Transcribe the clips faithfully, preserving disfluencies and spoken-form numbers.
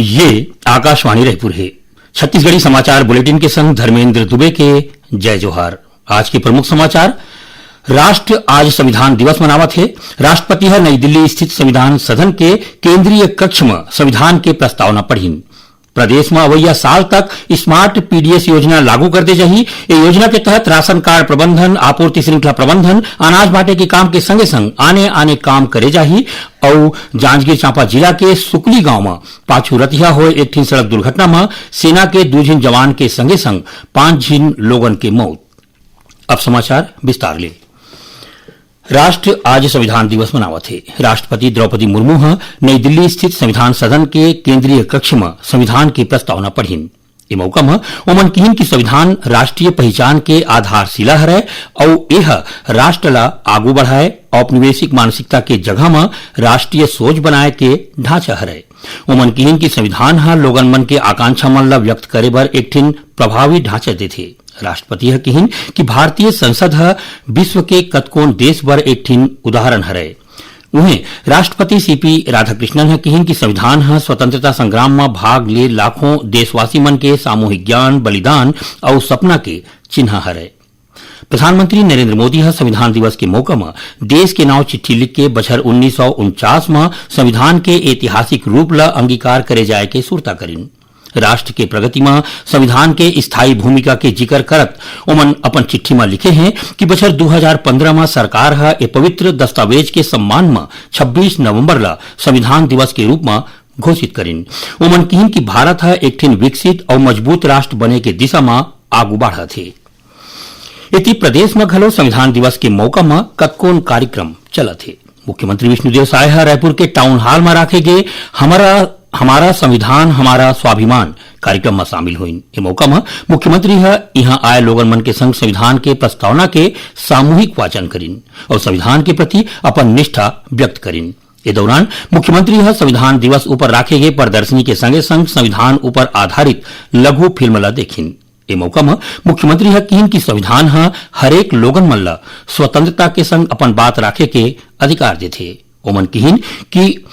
ये आकाशवाणी रायपुर हे। छत्तीसगढ़ी समाचार बुलेटिन के संग धर्मेंद्र दुबे के जय जोहार। आज के प्रमुख समाचार। राष्ट्र आज संविधान दिवस मनावत हे। राष्ट्रपति ह नई दिल्ली स्थित संविधान सदन के केंद्रीय कक्ष म संविधान के प्रस्तावना पढ़िन। प्रदेश म अवइया साल तक स्मार्ट पीडीएस योजना लागू कर दे जाही। ए योजना के तहत राशन कार्ड प्रबंधन, आपूर्ति श्रृंखला प्रबंधन, अनाज बांटे के काम के संगे संग आने-आने काम करे जाही। अउ जांजगीर चांपा जिला के सुकली गांव म पाछू रतिहा होए एक ठिन सड़क दुर्घटना म सेना के दू झिन जवान के संगे संग पांच झिन लोगन के मौत। अब समाचार विस्तार ले। राष्ट्र आज संविधान दिवस मनावत हे। राष्ट्रपति द्रौपदी मुर्मू ह नई दिल्ली स्थित संविधान सदन के केंद्रीय कक्ष म संविधान के प्रस्तावना पढ़िन। ए मौका म ओमन किहिन कि संविधान राष्ट्रीय पहिचान के आधारशिला हरय अउ एह राष्ट्र ला आगू बढ़ाए, औपनिवेशिक मानसिकता के जगह म राष्ट्रीय सोच बनाए के ढांचा हरय। ओमन किहिन कि संविधान ह लोगन मन के आकांक्षा मन ला व्यक्त करे बर एक ठिन प्रभावी ढांचा देथे। राष्ट्रपति ह किहिन कि भारतीय संसद ह विश्व के कतकोन देश बर एक ठिन उदाहरण हरय। उहें, राष्ट्रपति सीपी राधाकृष्णन ह किहिन कि संविधान ह स्वतंत्रता संग्राम म भाग ले लाखों देशवासी मन के सामूहिक ज्ञान, बलिदान अउ सपना के चिन्हा हरय। प्रधानमंत्री नरेंद्र मोदी ह संविधान दिवस के मौका म देश के नाव चिट्ठी लिख के बछर उन्नीस सौ उनचास म संविधान के ऐतिहासिक रूप ल अंगीकार करे जाय के सुरता करिन। राष्ट्र के प्रगति म संविधान के स्थायी भूमिका के जिकर करत ओमन अपन चिट्ठी म लिखे हें कि बछर दू हजार पंद्रह म सरकार ह ए पवित्र दस्तावेज के सम्मान म छब्बीस नवंबर ल संविधान दिवस के रूप म घोषित करिन। ओमन किहिन कि भारत ह एक ठिन विकसित अउ मजबूत राष्ट्र बने के दिशा म आगू बाढ़त हे। एती प्रदेश म घलो संविधान दिवस के मौका म कतकोन कार्यक्रम चलत हे। मुख्यमंत्री विष्णुदेव साय ह रायपुर के टाउन हॉल म राखे गे हमारा, हमारा संविधान, हमारा स्वाभिमान कार्यक्रम म शामिल होइन। ए मौका म मुख्यमंत्री ह इहां आए लोगन मन के संग संविधान के प्रस्तावना के सामूहिक वाचन करिन अउ संविधान के प्रति अपन निष्ठा व्यक्त करिन। ए दौरान मुख्यमंत्री ह संविधान दिवस ऊपर राखे गे प्रदर्शनी के संगे संग संविधान ऊपर आधारित लघु फिल्म ल देखिन। ए मौका म मुख्यमंत्री ह किहिन कि संविधान ह हरेक लोगन मन ल स्वतंत्रता के संग अपन बात राखे के अधिकार देथे। ओमन किहिन कि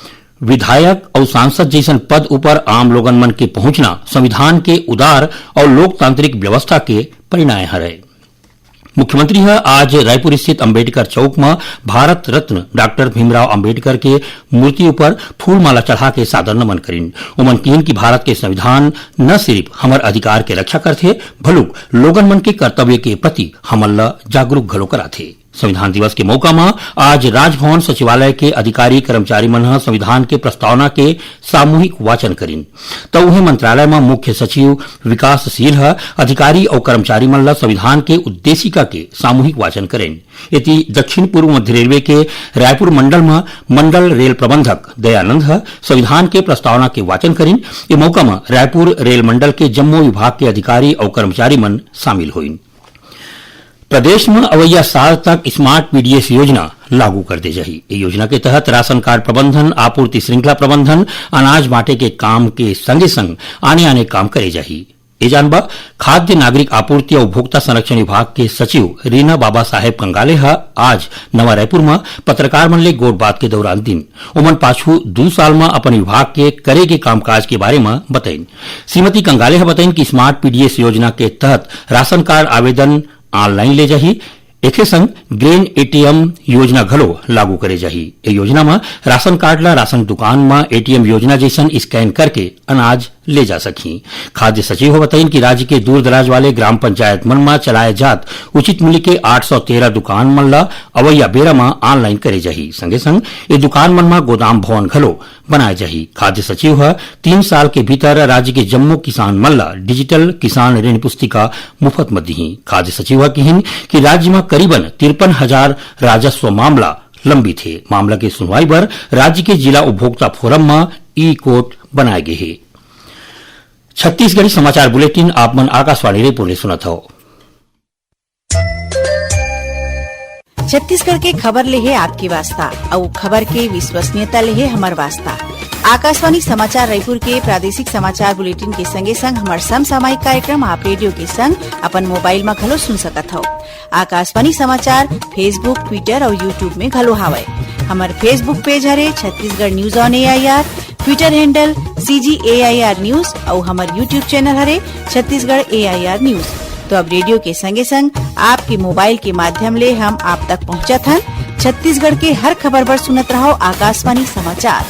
विधायक अउ सांसद जइसन पद ऊपर आम लोगन मन के पहुंचना संविधान के उदार अउ लोकतांत्रिक व्यवस्था के परिणाय हरय। मुख्यमंत्री ह आज रायपुर स्थित अंबेडकर चौक म भारत रत्न डॉक्टर भीमराव अंबेडकर के मूर्ति ऊपर फूलमाला चढ़ा के सादर नमन करिन। ओमन किहिन कि भारत के संविधान न सिरिफ हमर अधिकार के रक्षा करथे, भलुक लोगन मन के कर्तव्य के प्रति हमन ल जागरूक घलो कराथे। संविधान दिवस के मौका म आज राजभवन सचिवालय के अधिकारी कर्मचारी मन ह संविधान के प्रस्तावना के सामूहिक वाचन करिन। त उहें मंत्रालय म मुख्य सचिव विकासशील ह अधिकारी अउ कर्मचारी मन ल संविधान के उद्देशिका के सामूहिक वाचन करेन। एती दक्षिण पूर्व मध्य रेलवे के रायपुर मंडल म मंडल रेल प्रबंधक दयानंद ह संविधान के प्रस्तावना के वाचन करिन। ए मौका म रायपुर रेल मंडल के जम्मो विभाग के अधिकारी अउ कर्मचारी मन शामिल होइन। प्रदेश म अवइया साल तक स्मार्ट पीडीएस योजना लागू कर दे जाही। ए योजना के तहत राशन कार्ड प्रबंधन, आपूर्ति श्रृंखला प्रबंधन, अनाज बांटे के काम के संगे संग आने-आने काम करे जाही। ए जानबा, खाद्य नागरिक आपूर्ति अउ उपभोक्ता संरक्षण विभाग के सचिव रीना बाबा साहेब कंगाले ह आज नवा रायपुर म पत्रकार मन ले गोठबात के दौरान दिन। ओमन पाछू दू साल म अपन विभाग के करे के कामकाज के बारे म बतइन। श्रीमती कंगाले ह बतइन कि स्मार्ट पीडीएस योजना के तहत राशन कार्ड आवेदन ऑनलाइन ले जाही। एखे संग ग्रेन एटीएम योजना घलो लागू करे जाही। ए योजना म राशन कार्ड ल राशन दुकान म एटीएम योजना जइसन स्कैन करके अनाज ले जा सकही। खाद्य सचिव ह बताइन कि राज्य के दूर दराज वाले ग्राम पंचायत मन म चलाए जात उचित मूल्य के आठ सौ तेरह दुकान मन ल अवइया बेरा म ऑनलाइन करे जाही। संगे संग ए दुकान मन म गोदाम भवन घलो बनाए जाही। खाद्य सचिव ह तीन साल के भीतर राज्य के जम्मो किसान मन ल डिजिटल किसान ऋण पुस्तिका मुफ्त म दिही। खाद्य सचिव ह किहिन कि राज्य म करीबन तिरपन हजार राजस्व मामला लंबित हे। मामला के सुनवाई बर राज्य के जिला उपभोक्ता फोरम म ई कोर्ट बनाए गे हे। छत्तीसगढ़ी समाचार बुलेटिन आप मन आकाशवाणी रायपुर ले सुनत हव। छत्तीसगढ़ के खबर ले हे आपके वास्ता, अउ खबर के विश्वसनीयता ले हे हमर वास्ता। आकाशवाणी समाचार रायपुर के प्रादेशिक समाचार बुलेटिन के संगे संग हमर समसामयिक कार्यक्रम आप रेडियो के संग अपन मोबाइल म घलो सुन सकत हव। आकाशवाणी समाचार Facebook, Twitter अउ YouTube में घलो हावय। हमर Facebook पेज हरे Chhattisgarh news on AIR, Twitter handle CG AIR news अउ हमर YouTube चैनल हरे छत्तीसगढ़ एआईआर न्यूज। तो अब रेडियो के संगे संग आपके मोबाइल के माध्यम ले हम आप तक पहुंचत हन छत्तीसगढ़ के हर खबर बर सुनत रहो आकाशवाणी समाचार।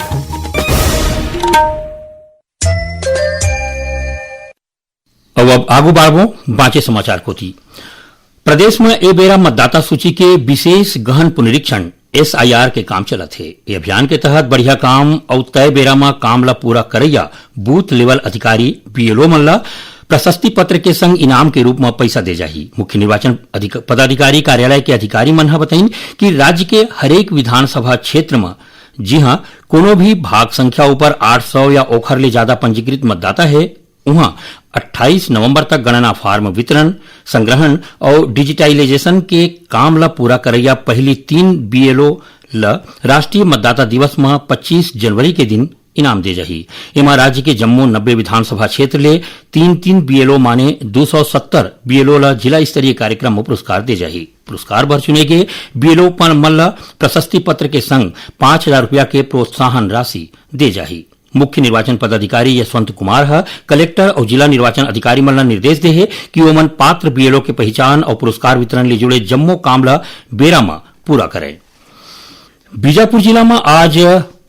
अउ अब आगू बाढ़बो बांचे समाचार कोती। प्रदेश म ए बेरा मतदाता सूची के विशेष गहन पुनरीक्षण, एसआईआर, के काम चलत हे। ए अभियान के तहत बढ़िया काम अउ तय बेरा म काम ल पूरा करइया बूथ लेवल अधिकारी, बीएलओ, मन ल प्रशस्ति पत्र के संग इनाम के रूप म पइसा दे जाही। मुख्य निर्वाचन अधिक-, पदाधिकारी कार्यालय के अधिकारी मन ह बताइन कि राज्य के हरेक विधानसभा क्षेत्र म जिहां कोनो भी भाग संख्या ऊपर आठ सौ या ओखर ले जादा पंजीकृत मतदाता हे, उहां अट्ठाईस नवंबर तक गणना फार्म वितरण, संग्रहण अउ डिजिटाइजेशन के काम ल पूरा करइया पहिली तीन बीएलओ ल राष्ट्रीय मतदाता दिवस म पच्चीस जनवरी के दिन इनाम दे जाही। एमा राज्य के जम्मो नब्बे विधानसभा क्षेत्र ले तीन तीन बीएलओ माने दो सौ सत्तर बीएलओ ल जिला स्तरीय कार्यक्रम म पुरस्कार दे जाही। पुरस्कार बर चुने गे बीएलओ मन ल प्रशस्ति पत्र के संग पाँच हजार रुपया के प्रोत्साहन राशि दे जाही। मुख्य निर्वाचन पदाधिकारी यशवंत कुमार ह कलेक्टर अउ जिला निर्वाचन अधिकारी मन ल निर्देश दे हे कि ओमन पात्र बीएलओ के पहिचान अउ पुरस्कार वितरण ले जुड़े जम्मो काम ल बेरा म पूरा करय। बीजापुर जिला म आज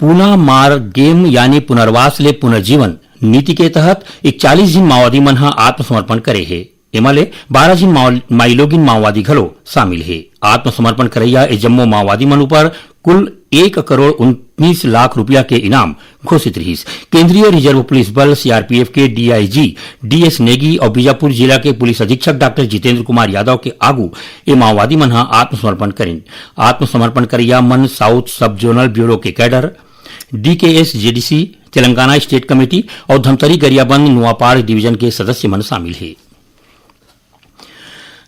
पुनः मार गेम यानी पुनर्वास ले पुनर्जीवन नीति के तहत इकतालीस झिन माओवादी मन ह आत्मसमर्पण करे हे। एमा ले बारह झिन माओ-, माइलोगिन माओवादी घलो शामिल हे। आत्मसमर्पण करइया ए जम्मो माओवादी मन ऊपर कुल एक करोड़ उन्नीस लाख रुपया के इनाम घोषित रिहिस। केंद्रीय रिजर्व पुलिस बल, सीआरपीएफ, के डीआईजी डीएस नेगी अउ बीजापुर जिला के पुलिस अधीक्षक डॉक्टर जितेंद्र कुमार यादव के आगू ए माओवादी मन ह आत्मसमर्पण करिन। आत्मसमर्पण करइया मन साउथ सब जोनल ब्यूरो के cadre, DKS JDC, Telangana state committee अउ धमतरी गरियाबंद नुआपाड़ डिवीजन के सदस्य मन शामिल हे।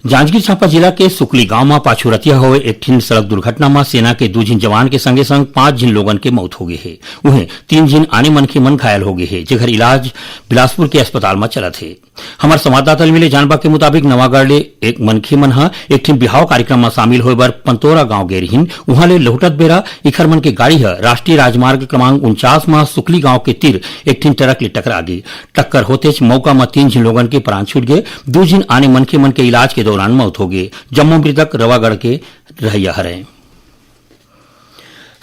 जांजगीर चांपा जिला के सुकली गांव म पाछू रतिहा होए एक ठिन सड़क दुर्घटना म सेना के दू झिन जवान के संगे संग पांच झिन लोगन के मौत हो गे हे। उहें, तीन झिन आने मनखे मन घायल हो गे हे, जेकर इलाज बिलासपुर के अस्पताल म चलत हे। हमर संवाददाता ले मिले जानबा के मुताबिक, नवागढ़ ले एक मनखे मन ह एक ठिन बिहाव कार्यक्रम म शामिल होए बर पंतोरा गांव गे रिहिन। उहां ले लहुटत बेरा इखर मन के गाड़ी ह राष्ट्रीय राजमार्ग क्रमांक उनचास म सुकली गांव के तीर एक ठिन ट्रक ले टकरा गे। टक्कर होतेच मौका म तीन झिन लोगन के प्राण छूट गे, दू झिन आने मनखे मन के इलाज के दौरान मौत हो गे। जम्मो मृतक रवागढ़ के रहइया हरय।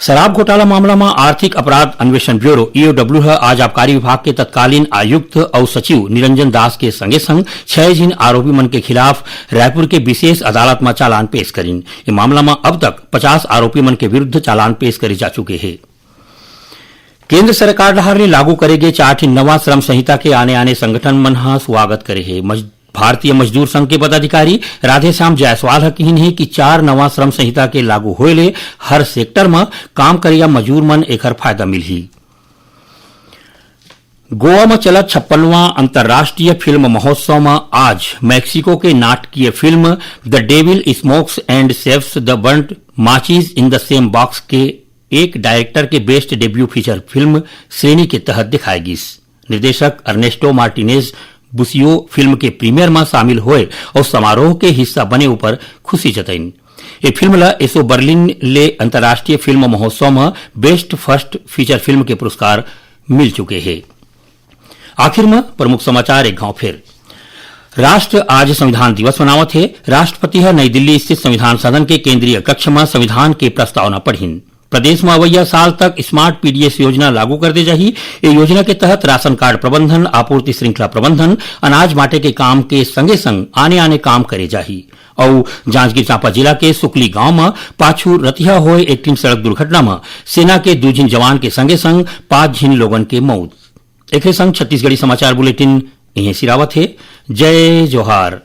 शराब घोटाला मामला म आर्थिक अपराध अन्वेषण ब्यूरो, ईओडब्ल्यू, ह आज आबकारी विभाग के तत्कालीन आयुक्त अउ सचिव निरंजन दास के संगे संग छह झिन आरोपी मन के खिलाफ रायपुर के विशेष अदालत म चालान पेश करिन। ए मामला म अब तक पचास आरोपी मन के विरुद्ध चालान पेश करे जा चुके हे। केंद्र सरकार डहार ले लागू करे गे चार ठिन नवा श्रम संहिता के आने-आने संगठन मन ह स्वागत करे हे। मज-, भारतीय मजदूर संघ के पदाधिकारी राधेश्याम जायसवाल ह किहिन हे कि चार नवा श्रम संहिता के लागू होए ले हर सेक्टर म काम करइया मजूर मन एखर फायदा मिलही। गोवा म चलत छप्पनवां अंतर्राष्ट्रीय फिल्म महोत्सव म आज मैक्सिको के नाटकीय film The Devil Smokes and Shaves the Burnt Matches in the Same Box के एक डायरेक्टर के बेस्ट डेब्यू फीचर फिल्म श्रेणी के तहत दिखाए गिस। निर्देशक अर्नेस्टो मार्टिनेज बुसियो फिल्म के प्रीमियर म शामिल होए अउ समारोह के हिस्सा बने ऊपर खुशी जतइन। ए फिल्म ल एसो बर्लिन ले अंतर्राष्ट्रीय फिल्म महोत्सव म बेस्ट फर्स्ट फीचर फिल्म के पुरस्कार मिल चुके हे। आखिर म प्रमुख समाचार एक घाव फेर। राष्ट्र आज संविधान दिवस मनावत हे। राष्ट्रपति ह नई दिल्ली स्थित संविधान सदन के केंद्रीय कक्ष म संविधान के प्रस्तावना पढ़िन। प्रदेश म अवइया साल तक स्मार्ट पीडीएस योजना लागू कर दे जाही। ए योजना के तहत राशन कार्ड प्रबंधन, आपूर्ति श्रृंखला प्रबंधन, अनाज बांटे के काम के संगे-संग आने-आने काम करे जाही। अउ जांजगीर चांपा जिला के सुकली गांव म पाछू रतिहा होए एक ठिन सड़क दुर्घटना म सेना के दू झिन जवान के संगे-संग पांच झिन लोगन के मउत। एखरे संग छत्तीसगढ़ी समाचार बुलेटिन इहें सिरावत हे। जय जोहार।